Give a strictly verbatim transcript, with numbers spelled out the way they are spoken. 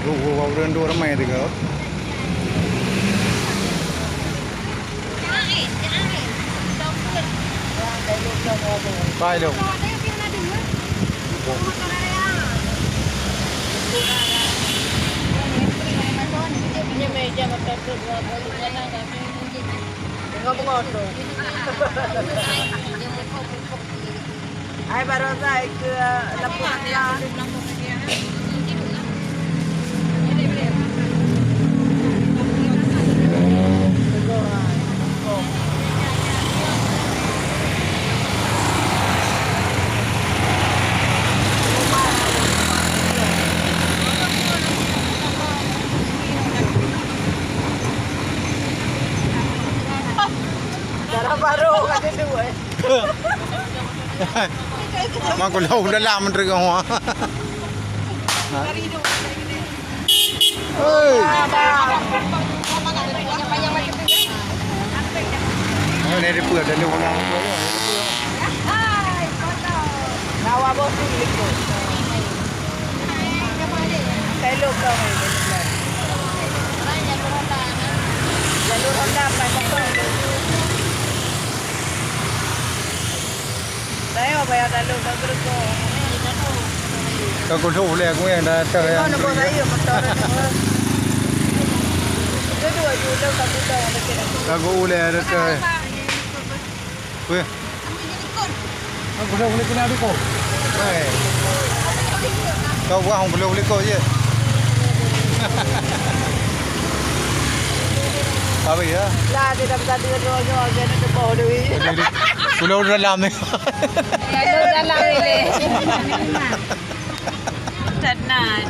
Duh, duh, duh, duh, ramai teuka. Pai lom. Bengong-bengong tu. Hai baroesa keu lampu merah. Darah baru kat situ, eh. Mak, ku lheueh dalam menteri kau. Ha? Hei. Oh, ni ada pun ada lu orang. Nawa bos tu gitu. Telok kau. Jalur Honda empat kosong. Saya bayar jalur ke Gerugo. Ka gudôh lé aku nyang dah teuh nyang. Kau nak bawa saya motor ni. Dua-dua je udah kat gudang ada kena. Ka gudôh lé dah teuh. Weh. Aku dah boleh kena dukung. Weh. Kau buang boleh-boleh kau je. Apa ya? Lah, dia dah berkata dua nyoe, dia nak tepah dulu. Jadi, pulau dalam ni. Ya, dalam ni. Tenang.